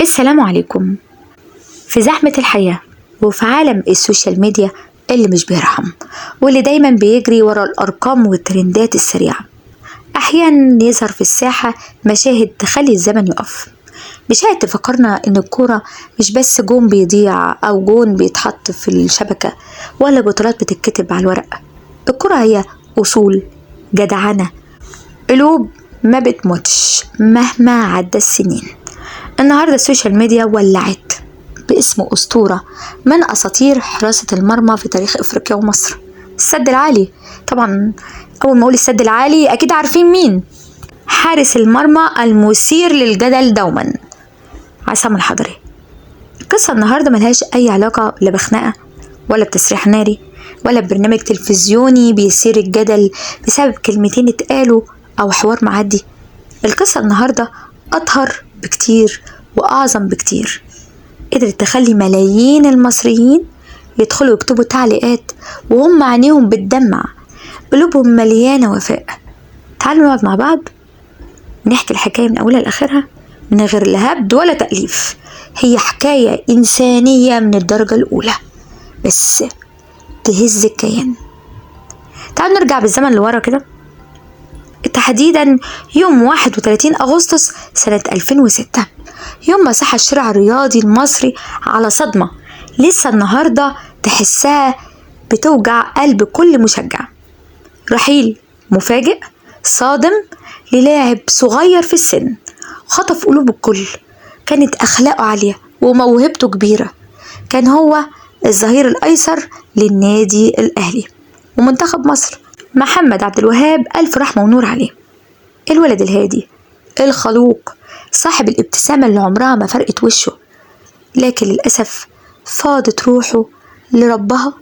السلام عليكم. في زحمة الحياة وفي عالم ال social media اللي مش بيرحم واللي دايما بيجري ورا الأرقام والترندات السريعة، أحيانا يظهر في الساحة مشاهد تخلي الزمن يقف. مشاهد تفكرنا إن الكورة مش بس جون بيضيع أو جون بيتحط في الشبكة ولا بطولات بتتكتب على الورق. الكورة هي أصول، جدعنة، قلوب ما بتموتش مهما عدى السنين. النهاردة ال social media ولعت باسم أسطورة من أساطير حراسة المرمى في تاريخ إفريقيا ومصر، السد العالي. طبعا أول ما أقول السد العالي أكيد عارفين مين، حارس المرمى المثير للجدل دوما، عصام الحضري. القصة النهاردة ملهاش أي علاقة لا بخناقة ولا بتسريح ناري ولا ببرنامج تلفزيوني بيثير الجدل بسبب كلمتين اتقالوا أو حوار معدي. القصة النهاردة أطهر بكتير وأعظم بكتير، قدرت تخلي ملايين المصريين يدخلوا يكتبوا تعليقات وهم عينيهم بتدمع، قلوبهم مليانة وفاء. تعالوا نقعد مع بعض ونحكي الحكاية من أولها لآخرها من غير لا هبد ولا تأليف. هي حكاية إنسانية من الدرجة الأولى بس تهز الكيان. تعالوا نرجع بالزمن لورا كده، تحديدا يوم 31 أغسطس سنة 2006، يوم ما صحى الشارع الرياضي المصري على صدمة لسه النهاردة تحسها بتوجع قلب كل مشجع. رحيل مفاجئ صادم للاعب صغير في السن خطف قلوب الكل. كانت أخلاقه عالية وموهبته كبيرة، كان هو الظهير الأيسر للنادي الأهلي ومنتخب مصر. محمد عبد الوهاب ألف رحمة ونور عليه، الولد الهادي الخلوق صاحب الابتسامة اللي عمرها ما فرقت وشه، لكن للأسف فاضت روحه لربها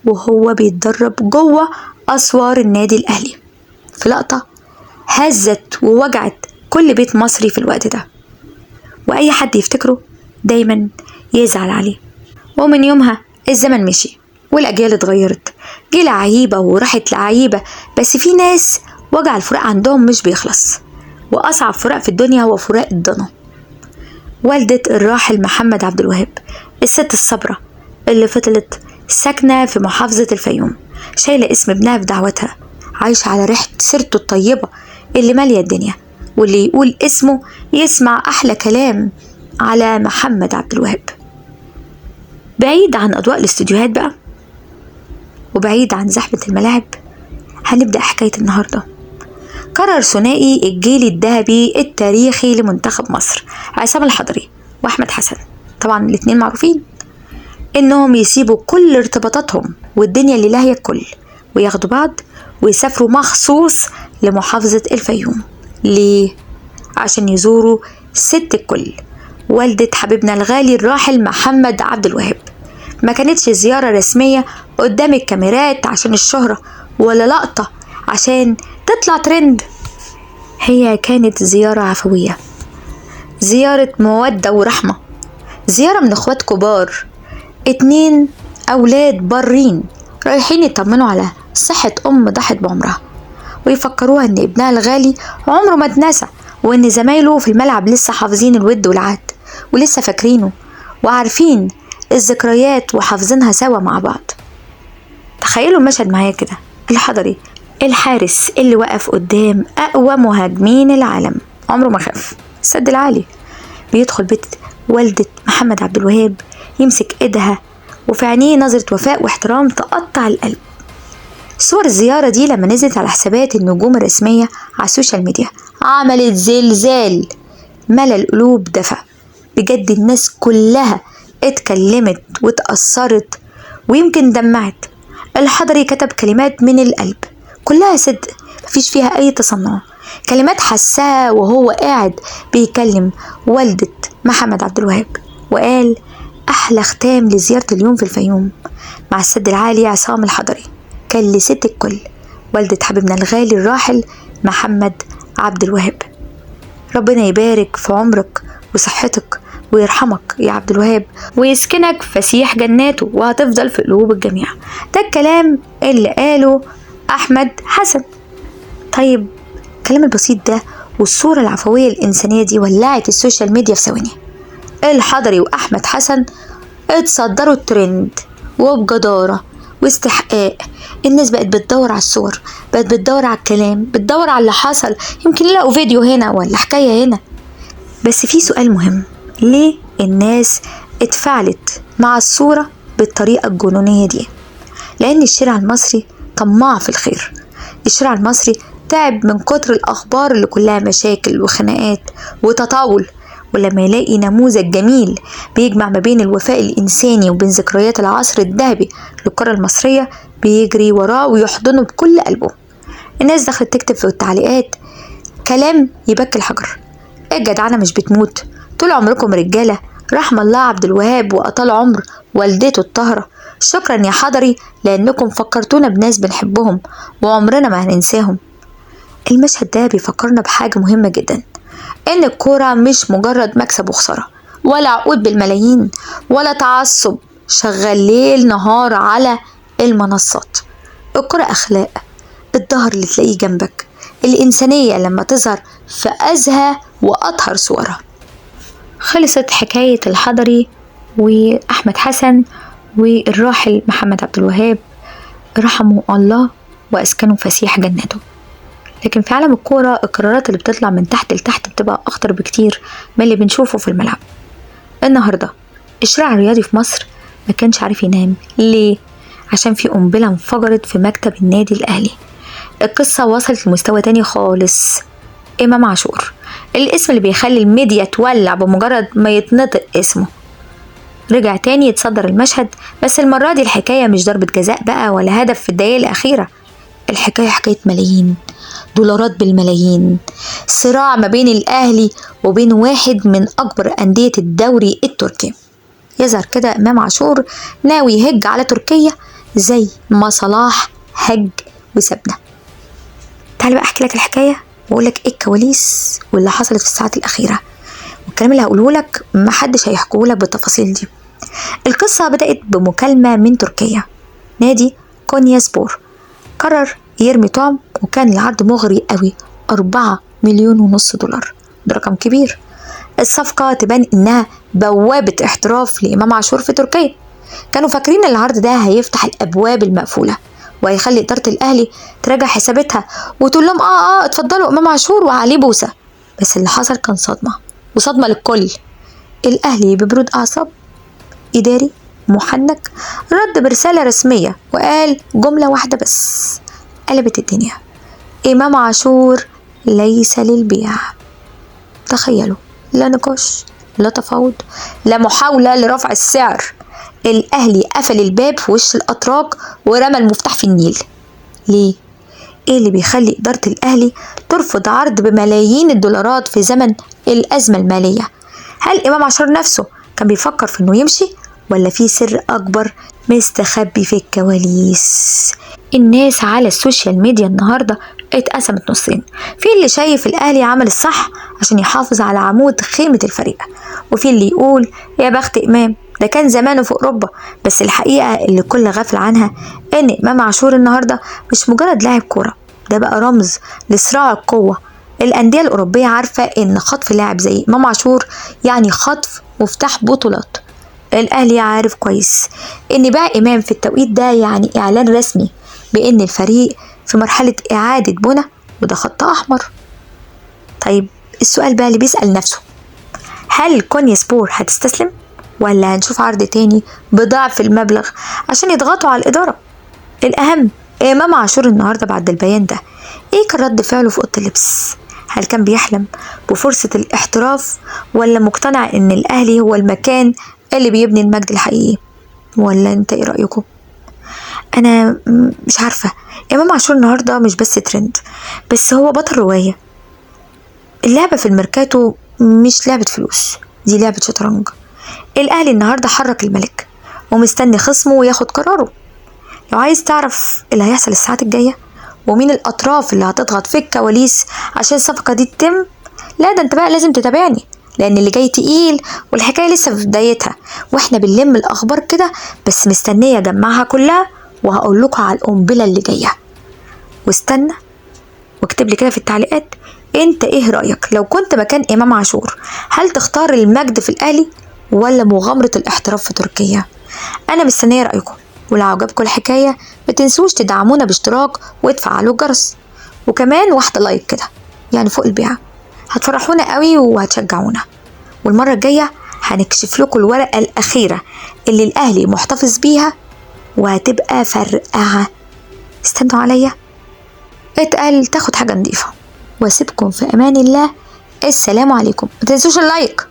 وهو بيتدرب جوه أسوار النادي الأهلي في لقطة هزت ووجعت كل بيت مصري في الوقت ده، وأي حد يفتكره دايما يزعل عليه. ومن يومها الزمن مشي والأجيال اتغيرت، جه لعيبة وراحت لعيبة، بس في ناس وجع الفراق عندهم مش بيخلص، وأصعب فراق في الدنيا هو فراق الضنا. والدة الراحل محمد عبد الوهاب، الست الصبرة اللي فضلت ساكنة في محافظة الفيوم، شايلة اسم ابنها في دعوتها، عايشة على ريحة سيرته الطيبة اللي مالية الدنيا، واللي يقول اسمه يسمع أحلى كلام على محمد عبد الوهاب. بعيد عن أضواء الاستوديوهات بقى وبعيد عن زحمة الملاعب، هنبدأ حكاية النهاردة. قرر ثنائي الجيل الذهبي التاريخي لمنتخب مصر عصام الحضري وأحمد حسن، طبعا الاثنين معروفين، إنهم يسيبوا كل ارتباطاتهم والدنيا اللي لاهية الكل وياخدوا بعض ويسافروا مخصوص لمحافظة الفيوم. ليه؟ عشان يزوروا ست الكل، والدة حبيبنا الغالي الراحل محمد عبد الوهاب. ما كانتش زيارة رسمية قدام الكاميرات عشان الشهرة ولا لقطة عشان تطلع ترند، هي كانت زيارة عفوية، زيارة مودة ورحمة، زيارة من اخوات كبار، 2 أولاد برين رايحين يطمنوا على صحة أم ضحت بعمرها ويفكروها إن ابنها الغالي عمره ما اتنسى، وإن زمايله في الملعب لسه حافظين الود والعهد ولسه فاكرينه وعارفين الذكريات وحافظينها سوا مع بعض. تخيلوا المشهد معايا كده، الحضري الحارس اللي وقف قدام أقوى مهاجمين العالم عمره ما خاف، السد العالي، بيدخل بيت والدة محمد عبد الوهاب يمسك ايدها وفي عينيه نظرة وفاء واحترام تقطع القلب. صور الزيارة دي لما نزلت على حسابات النجوم الرسمية على ال social media عملت زلزال ملى القلوب دفا. بجد الناس كلها اتكلمت واتأثرت ويمكن دمعت. الحضري كتب كلمات من القلب كلها صدق، مفيش فيها أي تصنع، كلمات حسها وهو قاعد بيكلم والدة محمد عبد الوهاب، وقال أحلى ختام لزيارة اليوم في الفيوم مع السد العالي عصام الحضري كان لست الكل، والدة حبيبنا الغالي الراحل محمد عبد الوهاب. ربنا يبارك في عمرك وصحتك ويرحمك يا عبد الوهاب ويسكنك فسيح جناته وهتفضل في قلوب الجميع. ده الكلام اللي قاله أحمد حسن. طيب الكلام البسيط ده والصورة العفوية الإنسانية دي ولعت ال social media في ثواني. الحضري وأحمد حسن اتصدروا الترند وبجدارة واستحقاق. الناس بقت بتدور على الصور، بقت بتدور على الكلام، بتدور على اللي حصل، يمكن يلاقوا فيديو هنا ولا حكاية هنا. بس في سؤال مهم، ليه الناس اتفاعلت مع الصورة بالطريقة الجنونية دي؟ لأن الشارع المصري طماع في الخير. الشارع المصري تعب من كتر الأخبار اللي كلها مشاكل وخناقات وتطاول، ولما يلاقي نموذج جميل بيجمع ما بين الوفاء الإنساني وبين ذكريات العصر الذهبي للكرة المصرية بيجري وراه ويحضنه بكل قلبه. الناس دخلت تكتب في التعليقات كلام يبكي الحجر: الجدعنة مش بتموت، طول عمركم رجالة، رحم الله عبد الوهاب وأطال عمر والدته الطاهرة، شكرا يا حضري لأنكم فكرتونا بناس بنحبهم وعمرنا ما هننساهم. المشهد ده بيفكرنا بحاجة مهمة جدا، إن الكورة مش مجرد مكسب وخسارة، ولا عقود بالملايين، ولا تعصب شغال ليل نهار على المنصات. الكورة أخلاق، الظهر اللي تلاقيه جنبك، الإنسانية لما تظهر في أزهى وأطهر صورها. خلصت حكاية الحضري وأحمد حسن والراحل محمد عبد الوهاب، رحمه الله وأسكنه فسيح جناته. لكن في عالم الكورة القرارات اللي بتطلع من تحت لتحت بتبقى أخطر بكتير من اللي بنشوفه في الملعب. النهاردة الشارع الرياضي في مصر ما كانش عارف ينام. ليه؟ عشان في قنبلة انفجرت في مكتب النادي الأهلي. القصة وصلت لمستوى تاني خالص. إمام عاشور، الاسم اللي بيخلي الميديا تولع بمجرد ما يتنطق اسمه، رجع تاني يتصدر المشهد. بس المرة دي الحكاية مش ضربة جزاء بقى ولا هدف في الدقايق الأخيرة، الحكاية حكاية ملايين، دولارات بالملايين، صراع ما بين الأهلي وبين واحد من أكبر أندية الدوري التركي. يظهر كده إمام عاشور ناوي يهج على تركيا زي ما صلاح هج وسابنا. تعال بقى أحكي لك الحكاية وأقول لك إيه الكواليس واللي حصلت في الساعات الأخيرة، والكلام اللي هقوله لك محدش هيحكوه لك بالتفاصيل دي. القصة بدأت بمكالمة من تركيا. نادي كونيا سبور قرر يرمي طعم، وكان العرض مغري قوي، 4.5 مليون دولار، ده رقم كبير. الصفقة تبان إنها بوابة احتراف لإمام عاشور في تركيا. كانوا فاكرين العرض ده هيفتح الأبواب المقفولة وهيخلي إدارة الأهلي تراجع حساباتها وتقول لهم اتفضلوا إمام عاشور وعليه بوسة. بس اللي حصل كان صدمة، وصدمة للكل. الأهلي ببرود أعصاب إداري محنك رد برسالة رسمية وقال جملة واحدة بس قلبت الدنيا: إمام عاشور ليس للبيع. تخيلوا، لا نقاش، لا تفاوض، لا محاولة لرفع السعر. الأهلي قفل الباب في وش الأتراك ورمى المفتاح في النيل. ليه؟ إيه اللي بيخلي إدارة الأهلي ترفض عرض بملايين الدولارات في زمن الأزمة المالية؟ هل إمام عاشور نفسه كان بيفكر في إنه يمشي، ولا في سر أكبر مستخبي في الكواليس؟ الناس على السوشيال ميديا النهاردة اتقسمت نصين، في اللي شايف الأهلي عمل الصح عشان يحافظ على عمود خيمة الفريق، وفي اللي يقول يا بخت إمام ده كان زمانه في أوروبا. بس الحقيقة اللي كل غافل عنها إن إمام عاشور النهاردة مش مجرد لاعب كورة، ده بقى رمز لصراع القوة. الأندية الأوروبية عارفة إن خطف لاعب زي إمام عاشور يعني خطف مفتاح بطولات. الأهلي عارف كويس إن بيع إمام في التوقيت ده يعني إعلان رسمي بإن الفريق في مرحلة إعادة بنى، وده خط أحمر. طيب السؤال بقى اللي بيسأل نفسه، هل كونيا سبور هتستسلم ولا هنشوف عرض تاني بضعف المبلغ عشان يضغطوا على الإدارة؟ الأهم، إمام عاشور النهاردة بعد البيان ده إيه كان رد فعله في أوضة اللبس؟ هل كان بيحلم بفرصة الاحتراف ولا مقتنع إن الأهلي هو المكان اللي بيبني المجد الحقيقي؟ ولا أنت إيه رأيكم؟ أنا مش عارفة. إمام عاشور النهاردة مش بس ترند، بس هو بطل رواية. اللعبة في الميركاتو مش لعبة فلوس، دي لعبة شطرنج. الأهلي النهاردة حرك الملك ومستني خصمه وياخد قراره. لو عايز تعرف اللي هيحصل الساعات الجاية ومين الأطراف اللي هتضغط في الكواليس عشان الصفقة دي تتم، لا ده انت بقى لازم تتابعني، لأن اللي جاي تقيل والحكاية لسه في بدايتها، واحنا بنلم الأخبار كده، بس مستنية أجمعها كلها وهقول لكم على القنبلة اللي جاية. واستنى واكتب لي كده في التعليقات انت ايه رأيك لو كنت مكان إمام عاشور، هل تختار المجد في الأهلي ولا مغامرة الاحتراف في تركيا؟ أنا مستنية رأيكم، ولو عجبكم الحكاية ما تنسوش تدعمونا باشتراك وتفعلوا الجرس، وكمان واحدة like كده يعني فوق البيعة، هتفرحونا قوي وهتشجعونا. والمرة الجاية هنكشف لكم الورقة الأخيرة اللي الأهلي محتفظ بيها وهتبقى فرقعة. استنوا عليا، اتقل تاخد حاجة نضيفة. واسيبكم في أمان الله. السلام عليكم، ما تنسوش ال like.